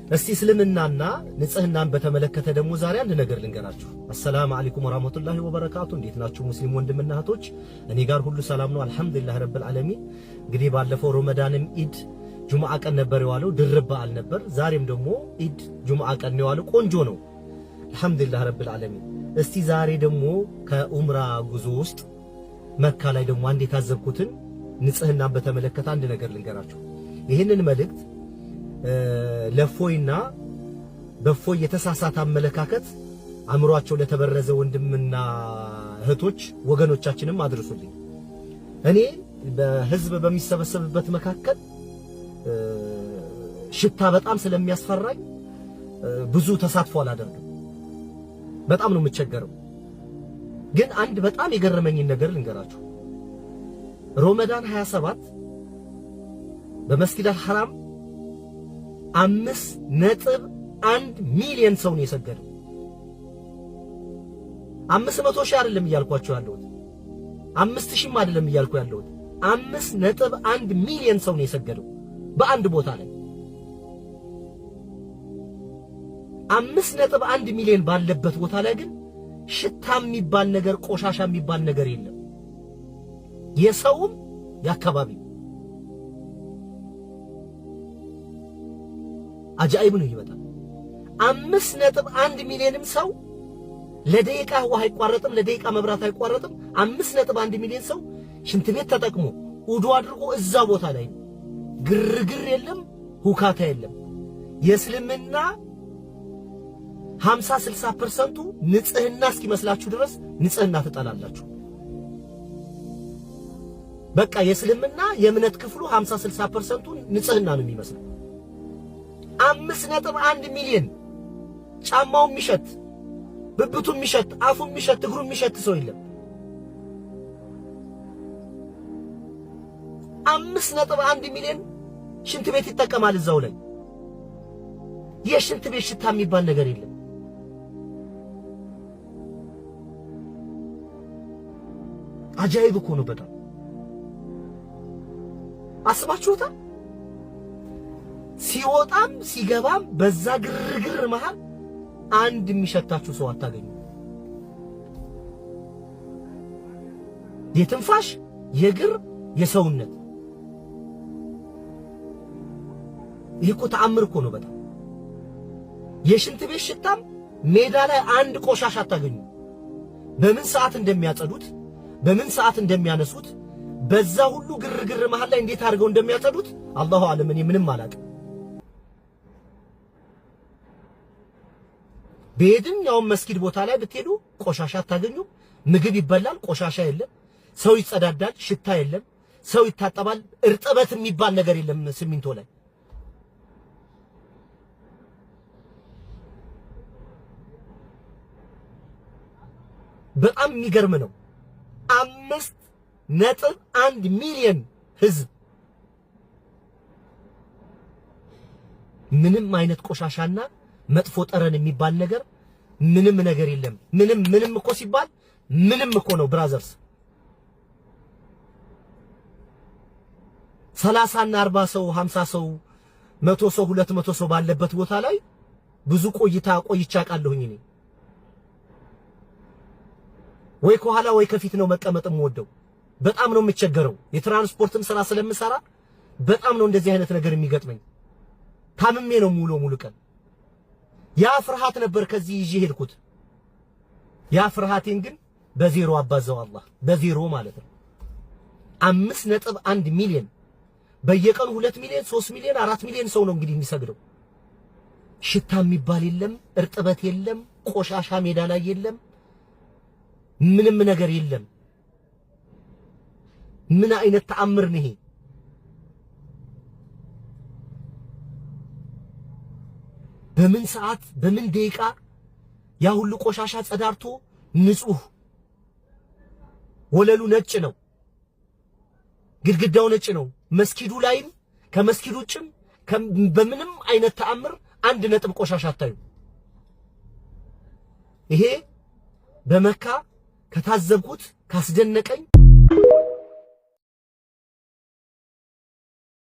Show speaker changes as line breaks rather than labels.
እስቲ እስልምናና ንጽህናን በተመለከተ ደግሞ ዛሬ አንድ ነገር ልንገራችሁ። السلام عليكم ورحمة الله وبركاته። እንዴት ናችሁ ሙስሊም ወንድምና እህቶች? እኔ ጋር ሁሉ ሰላም ነው الحمد لله رب العالمين። እንግዲህ ባለፈው ረመዳንም ኢድ ጁምዓ ቀን ነበር የዋለው፣ ድርብ በዓል ነበር። ዛሬም ደግሞ ኢድ ጁምዓ ቀን ነው የዋለው። ቆንጆ ነው الحمد لله رب العالمين። እስቲ ዛሬ ደግሞ ከኡምራ ጉዞ ውስጥ መካ ላይ ደግሞ አንድ የታዘብኩትን ንጽህናን በተመለከተ አንድ ነገር ልንገራችሁ። ይህንን መልእክት ለእፎይና በእፎይ የተሳሳተ አመለካከት አእምሯቸው ለተበረዘ ወንድምና እህቶች ወገኖቻችንም አድርሱልኝ። እኔ በህዝብ በሚሰበሰብበት መካከል ሽታ በጣም ስለሚያስፈራኝ ብዙ ተሳትፎ አላደርግም። በጣም ነው የምቸገረው። ግን አንድ በጣም የገረመኝን ነገር ልንገራችሁ። ሮመዳን 27 በመስጊድ አልሐራም 5.1 ሚሊዮን ሰው ነው የሰገደው። 500,000 አይደለም እያልኳቸው ያለሁት፣ 5,000ም አይደለም እያልኩ ያለሁት፣ 5.1 ሚሊዮን ሰው ነው የሰገደው በአንድ ቦታ ላይ። 5.1 ሚሊዮን ባለበት ቦታ ላይ ግን ሽታ የሚባል ነገር፣ ቆሻሻ የሚባል ነገር የለም። የሰውም የአካባቢው አጃኢብ ነው ይመጣል። 5.1 ሚሊዮንም ሰው ለደቂቃ ውሃ አይቋረጥም፣ ለደቂቃ መብራት አይቋረጥም። 5.1 ሚሊዮን ሰው ሽንት ቤት ተጠቅሞ ውዱ አድርጎ እዛ ቦታ ላይ ነው። ግርግር የለም፣ ሁካታ የለም። የእስልምና 50 60% ንጽህና እስኪመስላችሁ ድረስ ንጽህና ትጠላላችሁ። በቃ የእስልምና የእምነት ክፍሉ 50 60% ንጽህና ነው የሚመስለው። 5.1 ሚሊዮን ጫማው የሚሸት፣ ብብቱ የሚሸት፣ አፉ የሚሸት፣ እግሩ የሚሸት ሰው የለም። 5.1 ሚሊዮን ሽንት ቤት ይጠቀማል እዛው ላይ። የሽንት ቤት ሽታ የሚባል ነገር የለም። አጃይብ እኮ ነው በጣም አስባችሁታል? ሲወጣም ሲገባም በዛ ግርግር መሃል አንድ የሚሸታችሁ ሰው አታገኙ። የትንፋሽ፣ የእግር፣ የሰውነት ይህ እኮ ተአምር እኮ ነው በጣም። የሽንት ቤት ሽታም ሜዳ ላይ አንድ ቆሻሻ አታገኙ። በምን ሰዓት እንደሚያጸዱት፣ በምን ሰዓት እንደሚያነሱት፣ በዛ ሁሉ ግርግር መሃል ላይ እንዴት አድርገው እንደሚያጸዱት الله أعلم። እኔ ምንም አላውቅም። በየትኛውም መስጊድ ቦታ ላይ ብትሄዱ ቆሻሻ አታገኙ። ምግብ ይበላል፣ ቆሻሻ የለም። ሰው ይጸዳዳል፣ ሽታ የለም። ሰው ይታጠባል፣ እርጥበት የሚባል ነገር የለም ሲሚንቶ ላይ። በጣም የሚገርም ነው። 5.1 ሚሊዮን ህዝብ ምንም አይነት ቆሻሻና መጥፎ ጠረን የሚባል ነገር ምንም ነገር የለም። ምንም ምንም እኮ ሲባል ምንም እኮ ነው brothers። 30 እና 40 ሰው፣ 50 ሰው፣ 100 ሰው፣ 200 ሰው ባለበት ቦታ ላይ ብዙ ቆይታ ቆይቻ አውቃለሁኝ እኔ። ወይ ከኋላ ወይ ከፊት ነው መቀመጥ የምወደው። በጣም ነው የምቸገረው። የትራንስፖርትም ስራ ስለምሰራ በጣም ነው እንደዚህ አይነት ነገር የሚገጥመኝ። ታምሜ ነው ሙሉ ሙሉ ቀን። ያ ፍርሃት ነበር ከዚህ ይዤ ሄድኩት። ያ ፍርሃቴን ግን በዜሮ አባዛው አላህ፣ በዜሮ ማለት ነው። 5.1 ሚሊዮን በየቀኑ 2 ሚሊዮን፣ 3 ሚሊዮን፣ 4 ሚሊዮን ሰው ነው እንግዲህ የሚሰግደው። ሽታ የሚባል የለም፣ እርጥበት የለም፣ ቆሻሻ ሜዳ ላይ የለም፣ ምንም ነገር የለም። ምን አይነት ተአምር ነው ይሄ? በምን ሰዓት በምን ደቂቃ ያ ሁሉ ቆሻሻ ጸዳርቶ ንጹህ፣ ወለሉ ነጭ ነው፣ ግድግዳው ነጭ ነው። መስጊዱ ላይም ከመስጊዱ ውጭም በምንም አይነት ተአምር አንድ ነጥብ ቆሻሻ አታዩ። ይሄ በመካ ከታዘብኩት ካስደነቀኝ